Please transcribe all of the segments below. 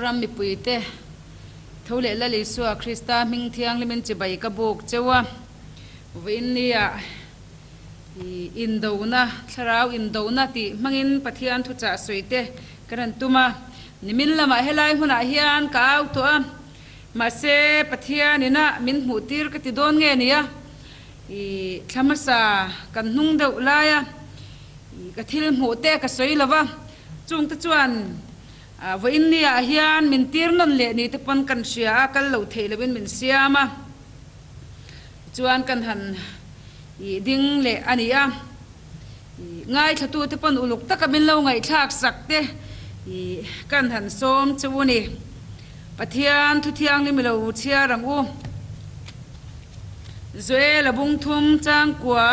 Zoram mipuite tho leh Lal Isua Krista hming thianghlimin chibai ka buk cheu a. Vawiin nia i indona, thlarau indona tih hmangin Pathian thuchah sawi te kan han tum a. Nimin lamah helai hmunah hian ka au tawh a, mahse Pathian ina min hmuh tir ka ti dawn nge nia? I thla hmasa kan hnung deuh laia i ka thil hmuh te ka sawi lo va, chungte chuan vawiin niah hian min tir nawn leh ni te pawn kan hria a, kal lo theih loin min siam a, tichuan kan han i ding leh a ni a. I ngaithlatute pawn uluk taka min lo ngaihthlak sak te i kan han sawm che u ni. Pathian thu thianghlim i lo chhiar ang u. Joel a bung thum chang kua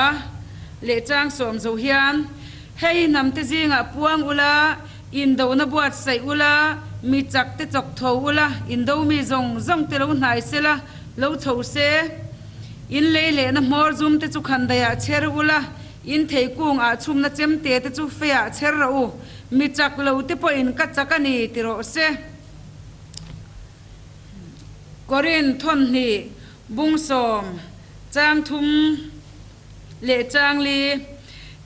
leh chang sawm zo hian, Hei hnamte zingah puang ula, indona buatsaih ula, mi chak te chawk tho ula, indo mi zawng zawng te lo hnai sela, lo chho se. In lei lehna hmawr zum te chu khandaiah chher ula, in thei kung ah chhumna chemte te chu feiah chher rawh u, mi chak lo te pawhin ka chak a ni ti rawh se. Korin thawnhnih, bungsawm, changthum leh changli,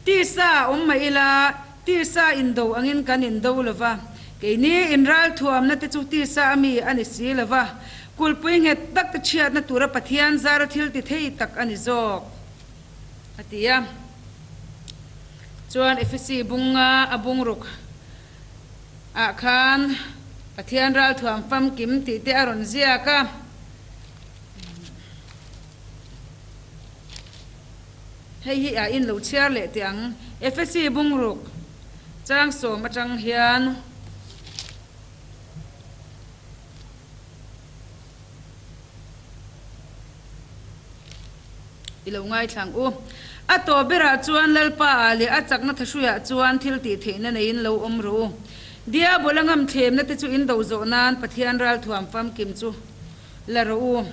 tisa awm mah ila, tisa indo angin kan indo lo va, keini inralthuamna te chu tisa ami a ni si lo va, Kulhpui nghet tak te chhiatna tura Pathian zara thil ti thei tak a ni zawk, a ti a. Chuan Efesi bunga a bungruk ah khan Pathian ralthuam famkim tih te a rawn ziak a. Hei hi a in lo chhiar leh teh ang. Efesi bungruk chang sawm atang hian. I lo ngaithlang u. A tawp berah chuan Lalpa ah leh a chakna thahruiah chuan thil tih theihna neiin lo awm rawh u. Diabola ngamthlemna te chu in do zawh nan Pathian ralthuam famkim chu la rawh u.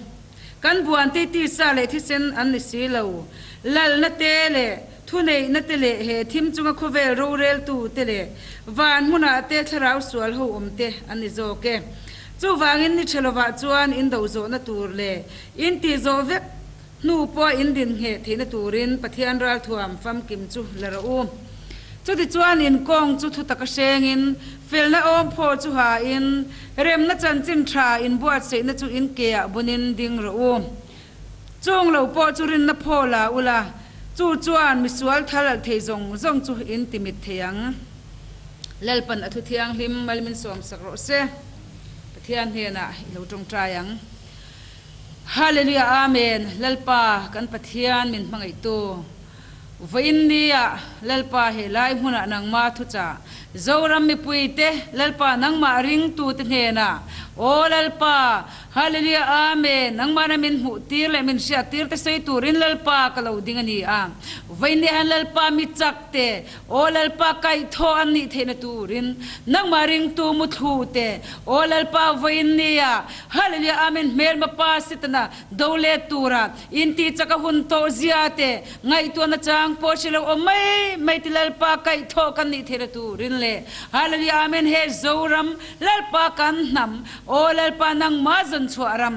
Kan buante tisa leh thisen an ni si lo. Lalna te leh thuneihna te leh he thim chunga khawvel roreltu te leh van hmunah te thlarau sual ho awm te an ni zawk e. Chuvangin ni tha lovah chuan in do zawhna tur leh in tih zawh vek hnu pawh in din ngheh theihna turin Pathian ralthuam famkim chu la rawh u. Chutichuan in kawng chu thu taka hrengin, felna awm phaw chu hain, remna chanchin tha in buatsaihna chu in keah bunin ding rawh u. Chung lo pawh chu rinna phaw la ula, chu chuan misual thal alh thei zawng zawng chu in ti mit thei ang. Lalpan a thu thianghlim mal min sawmsak rawh se. Pathian hnenah i lo tawngtai ang. Hallelujah Amen Lalpa kan Pathian min hmangaihtu. Vawiin nia Lalpa he lai hmunah nangma thuchah Zoram mipuite Lalpa nangmah ringtute hnenah Aw Lalpa Hallelujah Amen nangmahna min hmuh tir leh min hriat tir te sawi turin Lalpa ka lo ding a ni a Vawiin nia hian Lalpa mi chak te Aw Lalpa kaihthawh an nih theihna turin nangmah ringtu muthlu te Aw Lalpa vawiin nia Hallelujah Amen hmelma pa Setana do let tura Intih chak a hun tawh zia te ngaihtuahna chang pawh hre lo awm mai mai ti Lalpa kaihthawh kan nih theihna turin leh Hallelujah Amen he Zoram Lalpa kan hnam Aw Lalpa nangmah zawn chhuah ram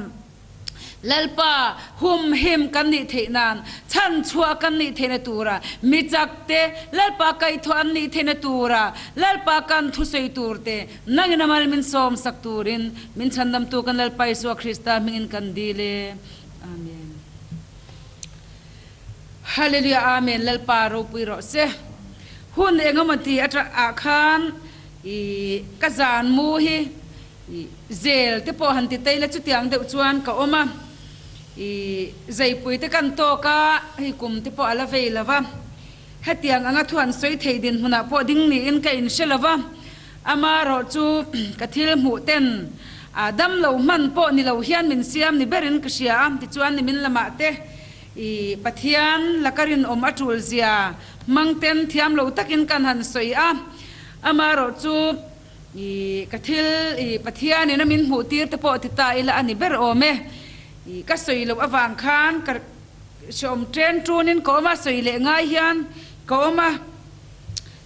Lalpa hum him kan nih theih nan chhan chhuah kan nih theihna tura mi chak te Lalpa kaihthawh an nih theihna tura Lalpa kan thusawi tur te nangin a mal min sawm sak turin min chhandamtu kan Lalpa Isua Krista hmingin kan dil e. Amen. Hallelujah Amen Lalpa ropui rawh se. Hun engemaw ti atang ah khan i ka zan mu hi i zel te pawh han ti tei la chutiang deuh chuan ka awm a i zeipui te kan tawk a hei kum te pawh a la vei lo va hetiang anga thu an sawi thei dinhmunah pawh ding niin ka inhre lo va Amaherawh chu ka thil hmuh ten a dam lo hman pawh ni lo hian min siam ni berin ka hria a, tichuan nimin lamah te i Pathian laka rinawm a tul zia hmang ten thiam lo takin kan han sawi a, amaherawh chu i ka thil i Pathianin a min hmuh tir te pawh ti ta ila a ni ber awm e, i ka sawi loh avang khan ka hreawm ṭen ṭunin ka awm a, sawi leh ngai hian ka awm a.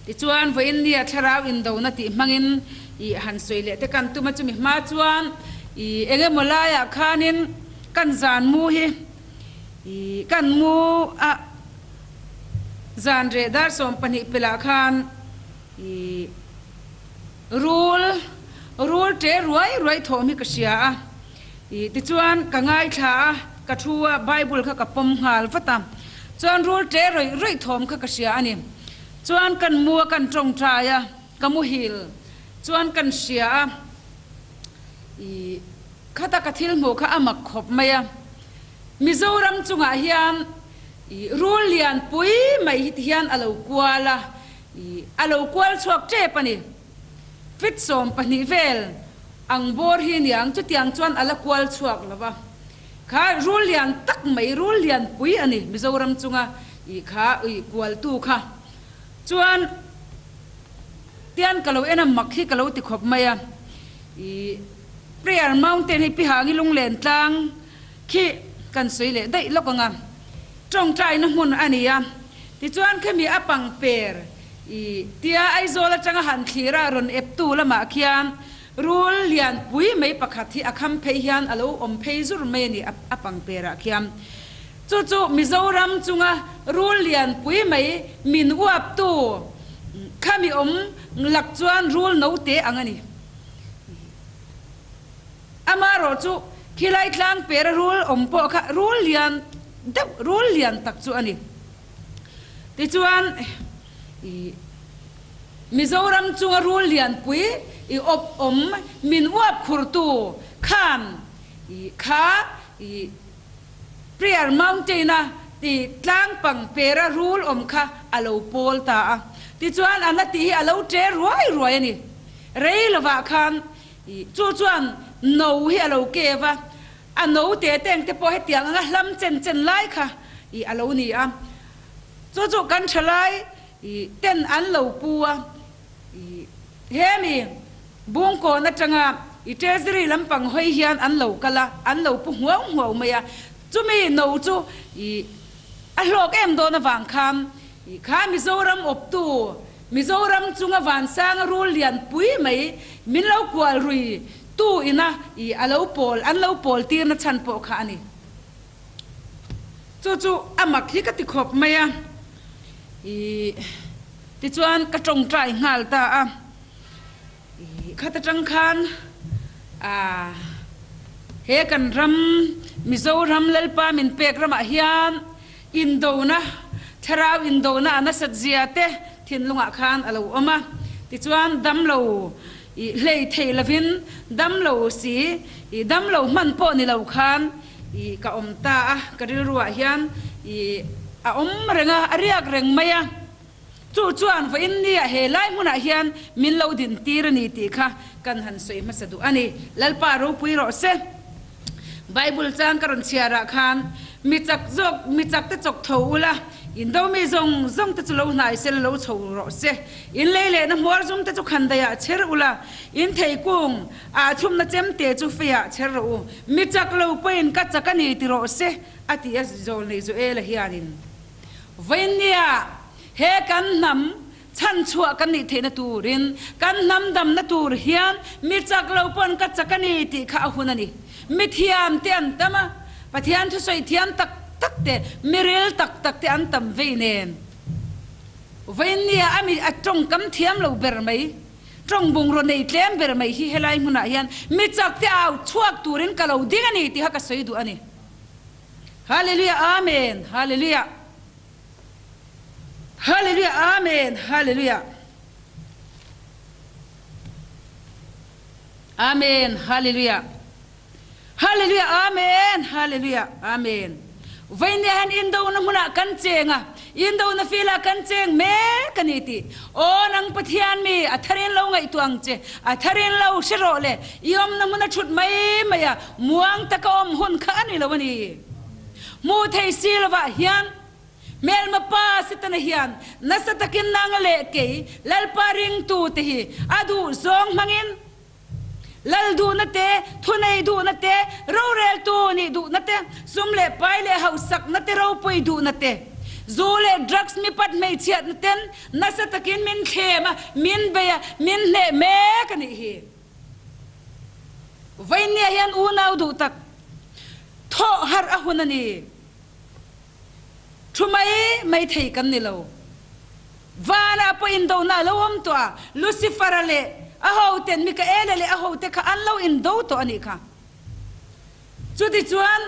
Tichuan, vawiin nia thlarau indona tih hmangin I han sawi leh te kan tum a, chumi hma chuan i eng emaw laiah khanin kan zan mu hi i kan mu a zan reh dar 12 pelh ah khan i rul rul ṭe ruai ruai thawm hi ka hria a, i tichuan ka ngaithla a, ka thu a Bible kha ka pawm nghal vat a, chuan rul ṭe rawih rawih thawm kha ka hria a ni. Chuan kan mu a kan tawngtai a, ka muhil chuan kan hria a, i khata ka thil hmuh kha a mak khawp mai a, Mizoram chungah hian i rul lian pui mai hi ti hian a lo kual a, i a lo kual chhuak tep a ni. Fit 12 vel ang bawr hi niang chutiang chuan a la kual chhuak lo va, kha rul lian tak mai rul lian pui a ni Mizoram chunga i kha i kualtu kha chuan tian ka lo en a mak hi ka lo ti khawp mai a, i Prayer Mountain hi Pihangi Lunglen tlang khi kan sawi leh daih lawk ang a, tawngtaina hmun a ni a, tichuan khemi a pang per i tia Aizawl atanga han thlir a rawn eptu lamah khian rul lian pui mai pakhat hi a kham phei hian a lo awm phei zur mai a ni a pang perah khian. Chu chu Mizoram chunga rul lian pui mai min uaptu khami awm lak chuan rul note ang a ni. Amaherawh chu khilai tlang pera rul awm pawh kha rul lian deuh, rul lian tak chu a ni. Tichuan i Mizoram chunga rul lian pui i awp awm min uap khurtu khan i kha i Prayer Mountain-a ti tlang pang pera rul awm kha a lo pawl ta a. Tichuan a na tih hi a lo ṭe ruai ruai a ni. Rei lovah khan i chu chuan no hi a lo kev a, a no te teng te pawh hetiang anga hlam chen chen lai kha i a lo ni a. Chu chu kan ṭhalai i ten an lo pu a. I hemi Bungkawn atanga i Treasury lampang hawi hian an lo kal a, an lo pu hmuau hmuau mai a. Chumi no chu i a hlawk em dawn avang khan i kha Mizoram awptu, Mizoram chunga vansanga rul lian pui mai min lo kual rui tu ina i a lo pawl, an lo pawl tirna chhan pawh kha a ni. Chu chu a mak hi ka ti khawp mai a, i tichuan ka tawngtai nghal ta a, i khat atang khan a he kan ram Mizoram Lalpa min pek ramah hian indona thlarau indona a nasat zia te thinlungah khan a lo awm a, tichuan damlo i hlei thei lovin damlo si i damlo hman pawh ni lo khan I ka awm ta a, ka rilruah hian i a awm reng a, a riak reng mai a. Chu chuan vawiin nia he lai hmunah hian min lo din tir a ni tih kha kan han sawi hmasa duh a ni. Lalpa ropui rawh se. Bible chang ka rawn chhiarah khan mi chak zawk, mi chak te chawk tho ula, in do mi zawng zawng te chu lo hnai sela lo chho rawh se. In lei lehna hmuar zum te chu khandaiah chher ula, in thei kung ah chhumna chem te chu feiah chher rawh u. Mi chak lo pawhin ka chak a ni ti rawh se, a ti a Zawlnei Joela hianin. Vawinia he kan hnam chhanchhuah kan nih theihna turin, kan hnam damna tur hian mi chak lo pawn ka chak a ni tih kha a hun a ni. Mi thiam te an tam a, Pathian thusawi thiam tak tak te, mi ril tak tak te an tam vei nen. Vawinia a mi a tawngkam thiam lo ber mai. Tawng bungraw nei tlem ber mai hi helai hmunah hian mi chak te au chhuak turin ka lo ding a ni tih kha ka sawi duh a ni. Hallelujah Amen Hallelujah Hallelujah Amen Hallelujah Amen Hallelujah Hallelujah Amen Hallelujah Amen Vainia hian indona hmunah kan cheng a, indona filah kan cheng mek a ni tih. Aw nang Pathian mi, a tharin lo ngaihtuah ang che, a tharin lo hre rawh le, i awmna hmun a thut mai mai a, muang taka awm hun kha a ni lo a ni. Hmuh thei si lovah hian hmelma pa Setana hian nasa takin nang leh kei Lalpa ringtute hi a duh zawng hmangin, Lal duhna te, thunei duhna te, roreltu nih duhna te, sum leh pai leh hausakna te ropui duhna te. Zu leh drugs mipat hmeichhiatna ten nasa takin min thlem a, min bei a, min hneh mek a nih hi. Vawinia hian unau duh tak thawh harh a hun a ni. Thu mai mai thei kan ni lo. Vanah pawh indona a lo awm tawh a, Lucifer-a leh a hoten Mikaela leh a hote kha an lo indo tawh a nih kha. Chutichuan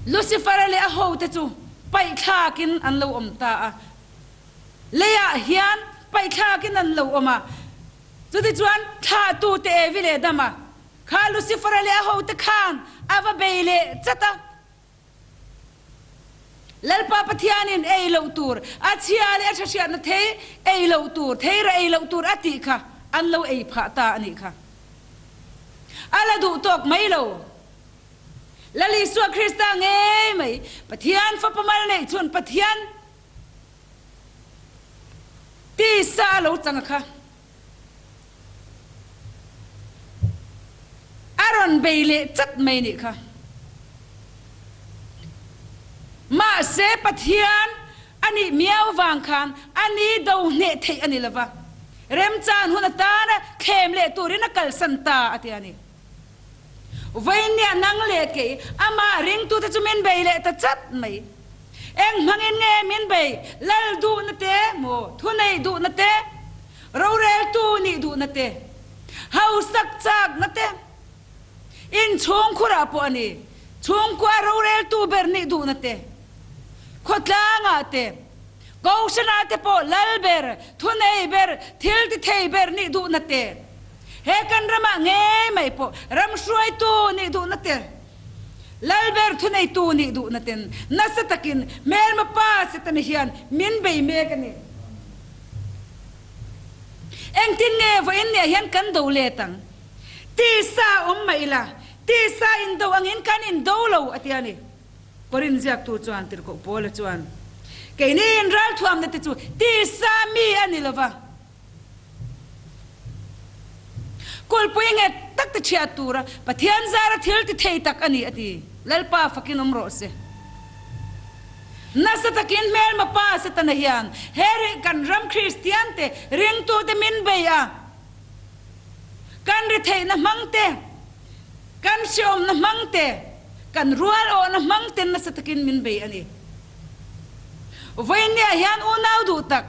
Lucifer-a leh a hote chu paihthlakin an lo awm ta a, leiah hian paihthlakin an lo awm a. Chutichuan thlahtute Evi leh Adama kha Lucifer-a leh a hote khan a va bei leh chat a. Lalpa Pathianin ei loh tur, a chhia leh a tha hriatna thei ei loh tur, theira ei loh tur a tih kha an lo ei phah ta a nih kha. A la duh tawk mai lo. Lal Isua Krista ngei mai Pathian fapa mal neih chhun Pathian tisa a lo chang a kha. A rawn bei leh chat mai nih kha. Mahse Pathian a nih miau vang khan a ni do hneh theih a ni lova, remchan hun atana thlem leh turin a kalsan ta a ti a ni. Vawinia nang leh kei amah ringtute chu min bei leh ta chat mai. Eng hmangin nge min bei? Lal duhna te maw, thunei duhna te, roreltu nih duhna te, hausak chakna te, inchhungkhurah pawh a ni, chhungkua roreltu ber nih duhna te, khawtlangah te, Kohhranah te pawh lal ber, thunei ber, thil ti thei ber nih duhna te, he kan ramah ngei mai pawh ram hruaitu nih duhna te, lal ber thuneitu nih duhna ten nasa takin hmelma pa Setana hian min bei mek a ni. Engtin nge vawiin nia hian kan do let ang? Tisa awm mah ila, tisa indo angin kan indo lo a ti a ni. Korin ziaktu chuan Tirhkoh Paula chuan, Keini inralthuamna te chu tisa mi a ni lova, kulhpui nghet tak te chhiat tura Pathian zara thil ti thei tak a ni, a ti. Lalpa fakin awm rawh se. Nasa takin hmelma pa Setana hian he kan ram Kristiante ringtute min bei a. Kan retheihna hmang te, kan hreawmna hmang te, kan rual awhna hmang ten nasa takin min bei a ni. Vawinia hian unau duh tak,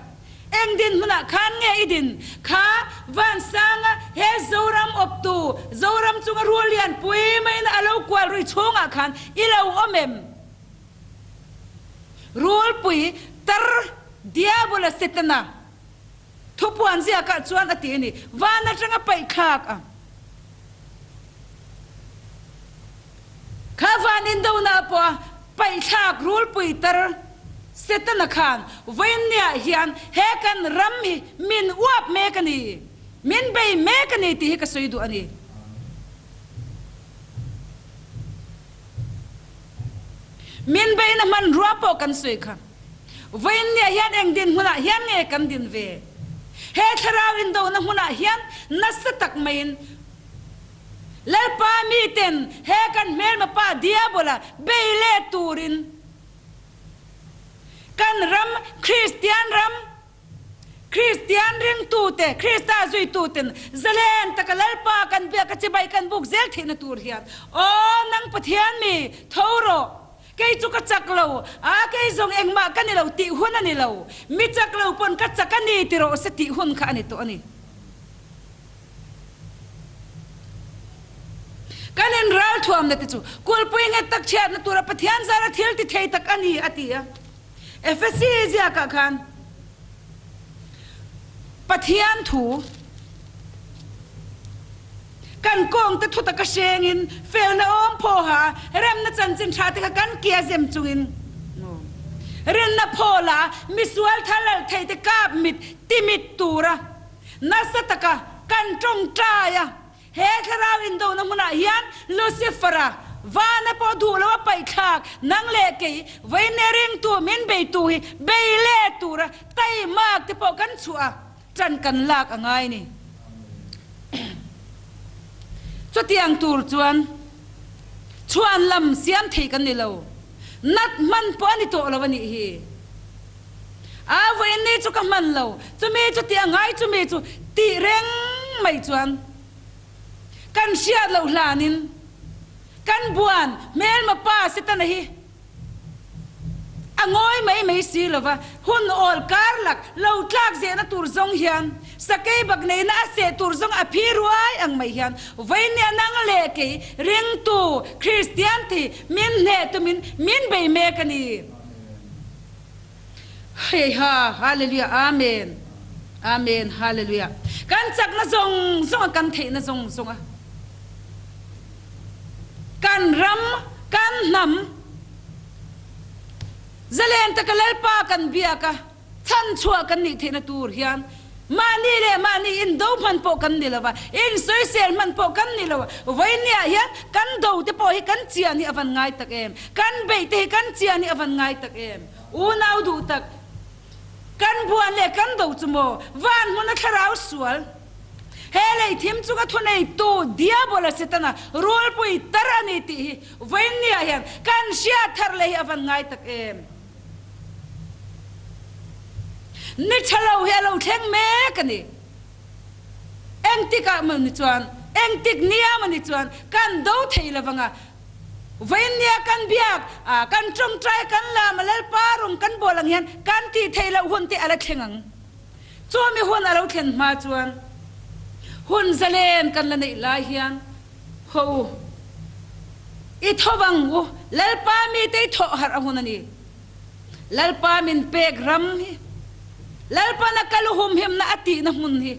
eng dinhmunah khan nge i din kha Vansanga he Zoram awptu, Zoram chunga rul lian pui maiin a lo kual rui chhungah khan i lo awm em? Rulpui tar Diabola Setana Thupuan ziakah chuan a ti a ni, Van atanga paih thlak a. Kha van indona pawh a paih thlak rulpui tar Setana khan vawiinniah hian he kan ram hi min uap mek a ni, min bei mek a ni tih hi ka sawi duh a ni. Min beina hmanrua pawh kan sawi kha. Vawiinniah hian eng dinhmunah hian nge kan din ve? He thlarau indona hmunah hian nasa tak maiin Lalpa miten he kan hmelma pa Diabola bei let turin kan ram Kristian ram Kristian ringtute, Krista zuituten zalen taka Lalpa kan biak a chibai kan buk zel theihna tur hian Aw nang Pathian mi, tho rawh! Kei chu ka chak lo, a kei zawng engmah ka ni lo tih hun a ni lo. Mi chak lo pawn ka chak a ni ti rawh se tih hun kha a ni tawh a ni. Kan inralthuamna te chu kulpui nghet tak chhiatna tura Pathian zara thil ti thei tak a ni a ti a. Efesi ziakah khan Pathian thu kan kawngte thutak a hrengin felna awm phawha remna chanchin tha te kha kan kia zem chungin rinna phawla misual thal alh thei te kap mit timit tura nasa taka kan tawngtai a. He thlarau indona hmunah hian Lucifer-a vana pawh duh lo a paihthlak, nang leh kei vawiin ringtu min beitu hi bei leh tura taimak te pawh kan chhuah a, ṭan kan lak a ngai ni. Chutiang tur chuan chhuan lam siam thei kan ni lo, nat hman pawh a ni tawh lo a nih hi. A vawiin ni chu ka hman lo, chumi chu tih a ngai chumi chu tih reng mai chuan kan hriat loh hlanin kan buan hmelma pa Setana hi A ngawi mai mai si lo va, hun awl kar lak lo tlak zehna tur zawng hian sakei bak neihna a seh tur zawng a phi ruai ang mai hian vawinia nang leh kei ringtu Kristian ti min hneh tumin min bei mek a ni. Heiha Hallelujah Amen Amen Hallelujah Kan chakna zawng zawng a kan theihna zawng zawng a Kan ram, kan hnam zalen taka Lalpa kan biak a, chhanchhuah kan nih theihna tur hian mahni leh mahni indo hman pawh kan ni lo va, insawisel hman pawh kan ni lo a, vawinia hian kan do te pawh hi kan chian hi a van ngai tak em, kan beih te hi kan chian hi a van ngai tak em, unau duh tak kan buan leh kan do chu maw van hmuna thlarau sual. He lei thim chunga thuneitu Diabola Setana rulpui tar a ni tih hi vawiinniah hian kan hriat thar leh hi a van ngai tak em? Ni tha lo hi a lo thleng mek a ni. Engtikah maw ni chuan, engtik nia maw ni chuan kan do thei lo vang a, vawiinnia kan biak, kan tawngtai, kan lam a Lalpa rawng kan bawl ang hian kan tih theih loh hun te a la thleng ang. Chumi hun a lo thlen hma chuan hun zalen kan la neih lai hian haw u, i tho vang u, Lalpa mite i thawh harh a hun a ni. Lalpa min pek ram hi, Lalpan a kal humhimna a tihna hmun hi.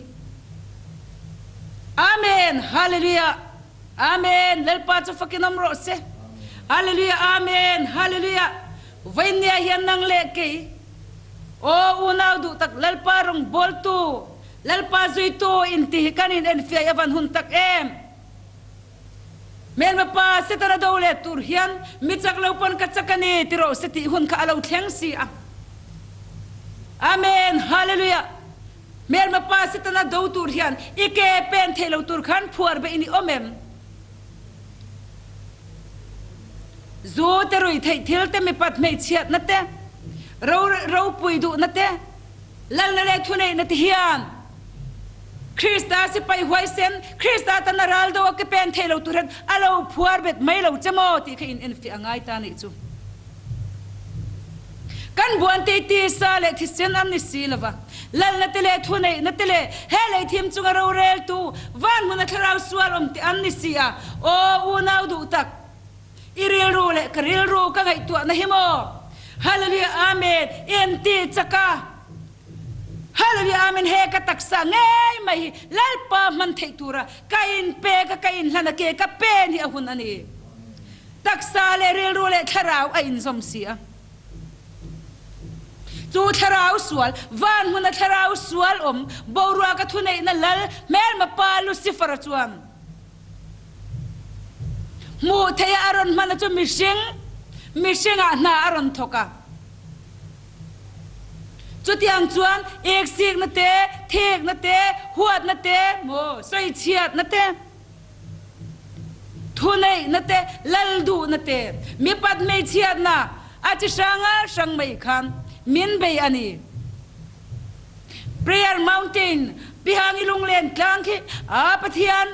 Amen! Hallelujah! Amen! Lalpa chu fakin awm rawh se. Hallelujah! Amen! Hallelujah! Vawinia hian nang leh kei, Aw unau duh tak Lalpa rawngbawltu, Lalpa zuitu inti hi kan in enfiah i a van hun tak em? Hmelma pa Setana do let tur hian mi chak lo pawn ka chak a ni ti rawh se tih hun kha a lo thleng si a. Amen Hallelujah Hmelma pa Setana do tur hian i ke pen theih lo tur khan phuar be in i awm em? Zu te rui theih thil te mipat hmeichhiatna te, ro ropui duhna te, lalna leh thuneihna te hian Krista sipai huaisen, Krista tana ral do a ke pen thei lo tur hian a lo phuar bet mai lo che maw tih kha in enfiah a ngai ta nih chu. Kan buan tisa leh thisen an ni si lova, lalna te leh thuneihna te leh he lei thim chunga roreltu van hmuna thlarau sual awm te an ni si a, aw unau duh tak, i rilru leh ka rilru ka ngaihtuahna hi maw? Hallelujah Amen inti chak a, Hallelujah Amen he ka taksa ngei mai hi Lalpa hman theih tura ka inpek a ka inhlan a ke ka pen hi a hun a ni. Taksa leh rilru leh thlarau a inzawm si a. Chu thlarau sual, van hmuna thlarau sual awm, boruaka thuneihna lal hmelma pa Lucifer-a chuan hmuh theiha a rawn hman a chu mihring, mihringah hna a rawn thawk a. Chutiang chuan eksikna te, thekna te, huatna te, maw, sawichhiatna te, Thuneihna te, lal duhna te, mipat hmeichhiatna a chi hrang hrang mai khan min bei a ni. Prayer Mountain, Pihangi Lunglen tlang khi a Pathian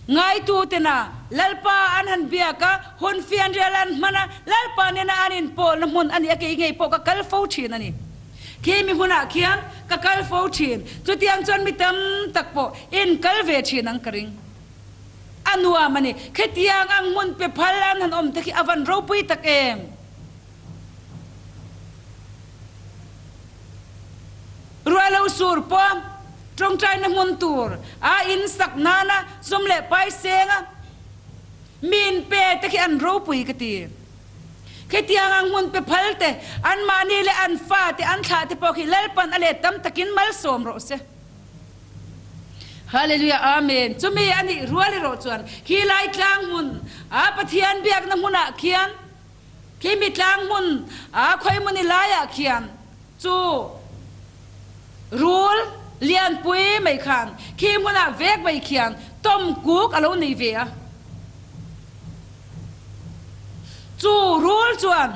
ngaitu tena Lalpa an han biak a, hun fianrial an hman a, Lalpa nena an inpawlna hmun a ni a, kei ngei pawh ka kal fo thin a ni. Khi mi hmunah khian ka kal fo thin. Chutiang chuan mi tam tak pawh in kal ve thin ang ka ring. A nuam a ni. Khitiang ang hmun pe phal an han awm te khi a van ropui tak em. Ruah lo sur pawh tawngtaina hmun tur a in sak nana sum leh pai senga mi in pe te khi an ropui ka ti. Khitiang ang hmun pe phal te, anmahni leh an fa te, an thlah te pawh khi Lalpan a let tam takin malsawm rawh se. Hallelujah Amen. Chumi a nih rual erawh chuan khi lai tlang hmun a Pathian biakna hmunah khian khi mi tlang hmun a khawimawni laiah khian chu rul lianpui mai khan khi hmunah vek mai khian tawm kuk a lo nei ve a. Chu rul chuan.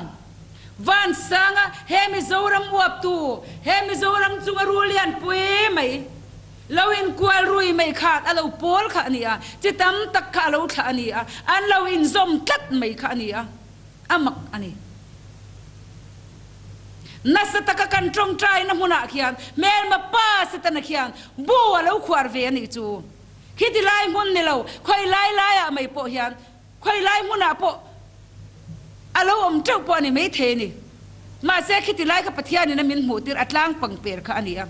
Vansanga he Mizoram uaptu, he Mizoram chunga rul lianpui mai lo inkual rui mai khan a lo pawl kha a ni a, chi tam tak kha a lo thlah a ni a, an lo inzawm tlat mai kha a ni a, a mak a ni. Nasa taka kan tawngtaina hmunah khian hmelma pa Setana khian bu a lo khuar ve a nih chu. Khiti lai hmun ni lo, khawi lai laiah mai pawh hian Khawi lai hmunah pawh a lo awm teuh pawh a ni maithei a ni. Mahse, khiti lai kha Pathianin a min hmuh tir a tlang pangper kha a ni a.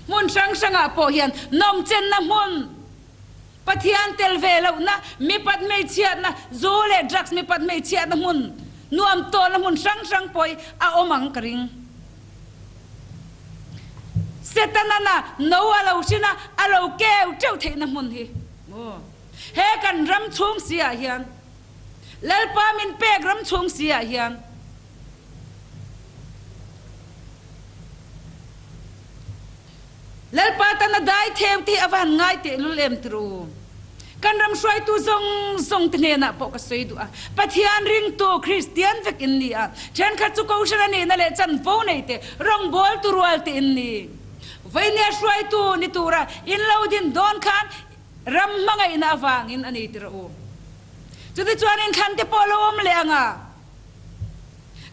Hmun hrang hrangah pawh hian nawmchenna hmun, Pathian tel ve lohna, mipat hmeichhiatna, zu leh drugs mipat hmeichhiatna hmun, nuam tawlna hmun hrang hrang pawh hi a awm ang ka ring. Setana no a lo hrin a, a lo keu teuh theihna hmun hi. He kan ram chhung si ah hian, Lalpa min pek ram chhung si ah hian, Lalpa tan a dai theu tih a va han ngai tehlul em tir u. Kan ram hruaitu zawng zawng te hnenah pawh ka sawi duh a, Pathian ringtu Kristian vek in ni a, thenkhat chu Kohhran a nihna leh chanvo nei te, rawngbawltu rual te in ni. Vainia hruaitu ni tura in lo din dawn khan Ram hmangaihna avangin a ni ti rawh u. Chutichuan inthlan te pawh lo awm leh ang a,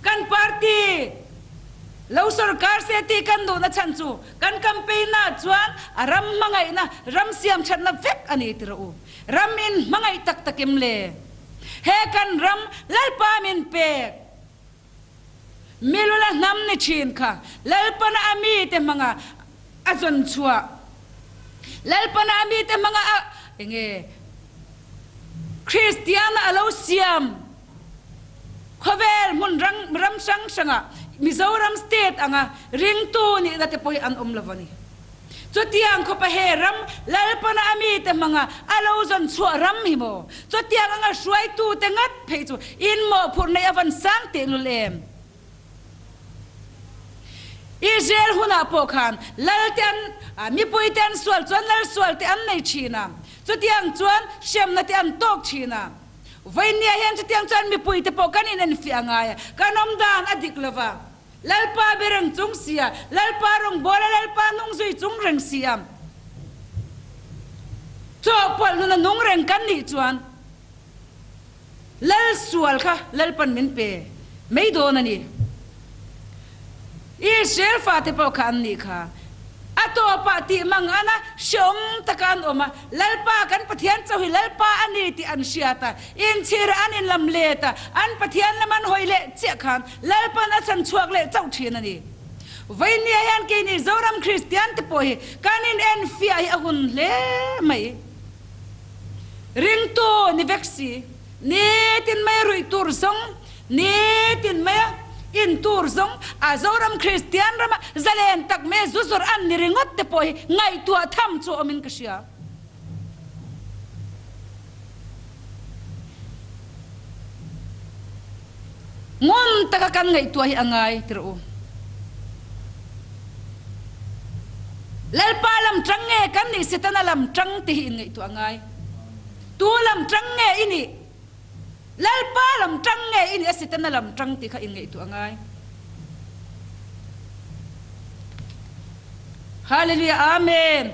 kan party lo sorkar se tih kan duhna chhan chu kan campaign ah chuan a ram hmangaihna, ram siam thatna vek a ni ti rawh u. Ram in hmangaih tak takim le he kan ram Lalpa min pek. Milula hnam ni thin kha Lalpana a mite hmanga a zawn chhuah. Lalpana a mite hmanga a enge Kristiana a lo siam khawvel hmun ram hrang hrangah Mizoram state anga ringtu nihna te pawh hi an awm lo a ni. Chutiang khawpa he ram Lalpana a mite hmanga a lo zawn chhuah ram hi maw? Chutiang anga hruaitute ngat phei chu in mawhphurh neih a van sang tehlul em? Israel hunah pawh khan Lalte an, mipuite an sual chuan Lal sualte an nei thin a, chutiang chuan hremna te an tawk thin a. Vawinia hian chutiang chuan mipuite pawh kan inenfiah ngai a, kan awmdan a dik lova. Lalpa be reng chung si a, Lalpa rawngbawla Lalpa hnung zui chung reng si a, chawhpawlh nuna nung reng kan nih chuan Lal sual kha Lalpan min pe mai dawn a ni. Israel fate pawh kha an nih kha. A tawpah tih mang ana hreawm taka an awm a, Lalpa kan Pathian chauh hi Lalpa a ni tih an hriat a, inchhir an inlam let a, an Pathian lam an hawi leh chiah khan Lalpan a chhan chhuak leh chauh thin a ni. Vawinia hian keini Zoram Kristian te pawh hi kan in enfiah hi a hun hle mai. Ringtu ni vek si, nitin mai ruih tur zawng, nitin maia in tur zawng a Zoram Kristian rama zalen tak mai zu zawrh an ni ringawt te pawh hi ngaihtuah tham chu awmin ka hria. Ngun taka kan ngaihtuah hi a ngai tirh u. Lalpa lam tang nge kan nih Setana lam tang te hi in ngaihtuah a ngai. Tu lam tang nge i nih? Lalpa lam tang nge i nih a Setana lam tang tih kha in ngaihtuah a ngai. Hallelujah Amen.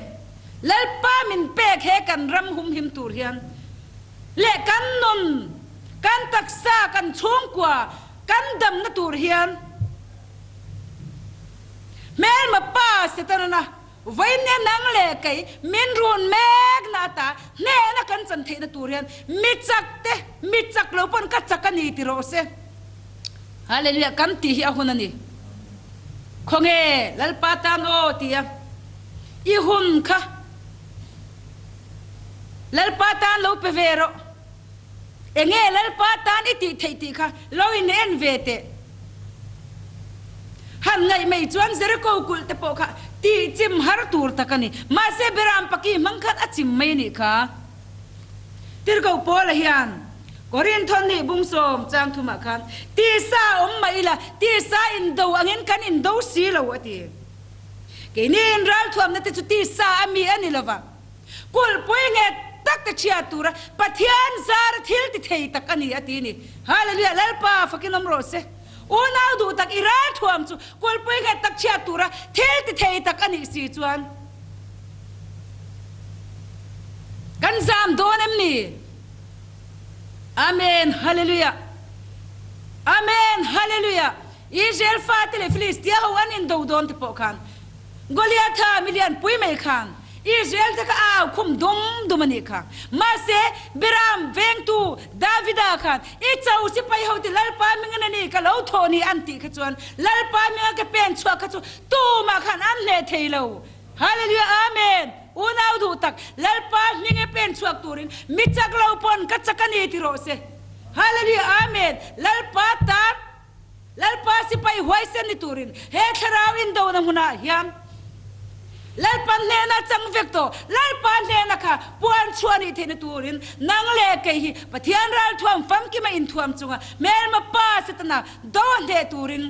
Lalpa min pek he kan ram humhim tur hian leh kan nun Kan taksa, kan chhungkua, kan damna tur hian hmelma pa Setana vawinia nang leh kei min run mekna ata hnehna kan chan theihna tur hian mi chak te, mi chak lo pawn ka chak a ni ti rawh se. Hallelujah kan tih hi a hun a ni. Khawnge Lalpa tan aw tia i hun kha Lalpa tan lo pe ve rawh. Enge Lalpa tan i tih theih tih kha lo in en ve teh. Han ngaih mai chuan Jericho kulh te pawh kha tih chim har tur tak a ni. Mahse Beram paki hmang khan a chim mai a nih kha. Tirhkoh Paula hian Korinth nih bungsawm chang thumah khan tisa awm mah ila tisa indo angin kan indo si lo a ti. Keini inralthuamna te chu tisa a mi a ni lova, kulhpui nghet tak. tak te chhiat tura Pathian zara thil ti thei tak a ni a ti ni. Hallelujah! Lalpa fakin awm rawh se. Unau duh tak i ralthuam chu kulpui nghet tak chhiat tura thil ti thei tak a nih si chuan kan zam dawn em ni? Amen! Hallelujah! Amen! Hallelujah! Israel fate leh Filistia ho an indo dawn te pawh khan Goliatha milian pui mai khan Israel te kha a au khum dum dum a nih kha. Mahse, Biram vengtu Davida khan, I cho sipai ho te Lalpa mingin a ni ka lo thawh ni an tih kha chuan Lalpa minga ke pen chhuah kha chu tumah khan an hneh thei lo. Hallelujah Amen! Unau duh tak, Lalpa hminge pen chhuak turin mi chak lo pawn ka chak a ni ti rawh se. Hallelujah Amen! Lalpa tan. Lalpa sipai huaisen ni turin he thlarau indona hmunah hian Lalpa hnena chang vek tawh, Lalpa hnena kha puan chhuah nih theihna turin nang leh kei hi Pathian ralthuam famkima inthuam chunga hmelma pa Setana do hneh turin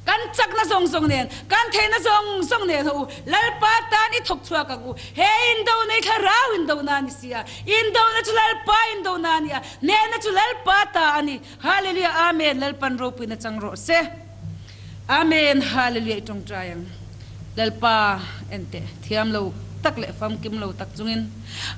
kan chakna zawng zawng nen, kan theihna zawng zawng nen ho u, Lalpa tan i thawk chhuak ang u. He indona hi thlarau indona a ni si a, indona chu Lalpa indona a ni a, hnehna chu Lalpa ta a ni. Hallelujah Amen Lalpan ropuina chang rawh se Amen Hallelujah i tawngtai ang Lalpa enteh thiam lo tak leh famkim lo tak chungin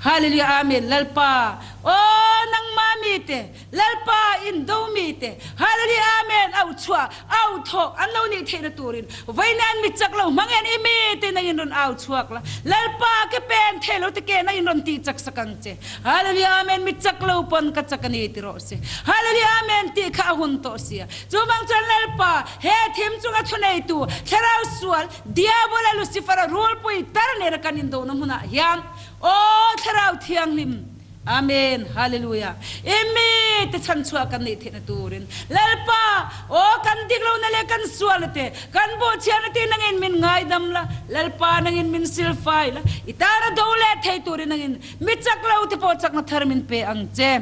Hallelujah Amen Lalpa aw nangmah mite Lalpa in do mite Hallelujah Amen auh chhuah auh thawh an lo nih theihna turin vawiin an mi chak lo hmangin i mite nangin rawn au chhuak la Lalpa ke pen thei lo te ke nangin rawn tih chak sak ang che Hallelujah Amen mi chak lo pawn ka chak a ni ti rawh se. Hallelujah Amen tih kha a hun tawh sia. Chuvang chuan Lalpa, he thim chunga thuneitu, thlarau sual, Diabola Lucifera rulpui tar nena kan indohna hmunah hian, Aw Thlarau Thianghlim, Amen, Hallelujah, i mi te chhanchhuah kan neih theihna turin, Lalpa, aw kan dik lohna leh kan sualna te, kan bawhchhiahna te nangin min ngaidam la, Lalpa nangin min silfai la, i tana do leh thei turin nangin Mi chak lo te pawh chakna thar min pe ang che.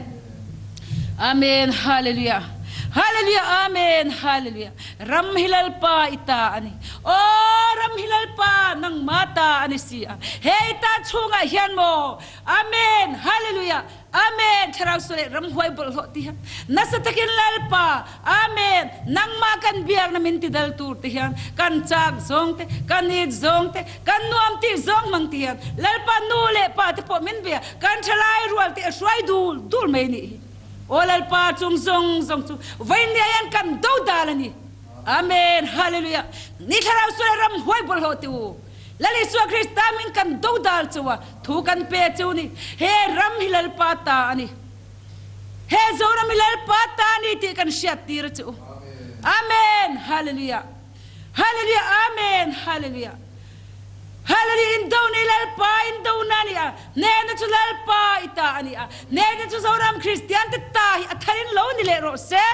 Amen Hallelujah Hallelujah Amen Hallelujah Ram hi Lalpa i ta a ni. Aw ram hi Lalpa nangma ta a ni si a. He i ta chhungah hian maw Amen Hallelujah Amen Thlarau sual leh ramhuai bawlhhlawh ti hian nasa takin Lalpa Amen nangmah kan biakna min ti dal tur te hian kan chak zawng te kan it zawng te Kan nuam tih zawng hmang ti hian Lalpa nu leh pa te pawh min bia, kan thalai rual te a hruai dul dul mai nih hi. Aw Lalpa chung zawng zawng chu vawinia hian kan do dal a ni. Amen Hallelujah Ni thlarau sual a ram huai bawlhhlawh ti u. Lal Isua Krista min kan do dal cheu a, thu kan pe cheu ni. He ram hi Lalpa ta a ni. He Zoram hi Lalpa ta a ni tih kan hriat tir a che u. Amen Hallelujah. Hallelujah Amen Hallelujah Hallelujah in do ni Lalpa in do na ni a hnehna chu Lalpa i ta a ni a hnehna chu Zoram Kristian te ta hi a thar in lo ni leh rawh se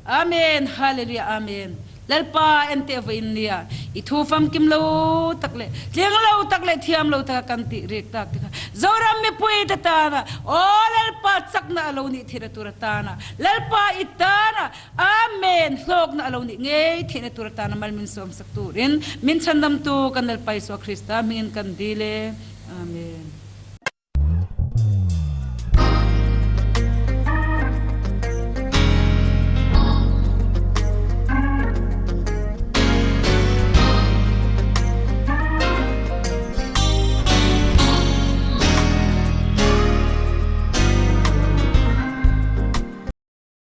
Amen Hallelujah Amen Lalpa en teh vawiin nia i thu famkim lo tak leh tling lo tak leh thiam lo taka kan tih rik tak te kha Zoram mipui te tana aw Lalpa chakna a lo nih theihna tur atana Lalpa i tana Amen! Hlawkna a lo nih ngei theihna tur atana mal min sawmsak turin min chhandamtu kan Lalpa Isua Krista hmingin kan dil e. Amen.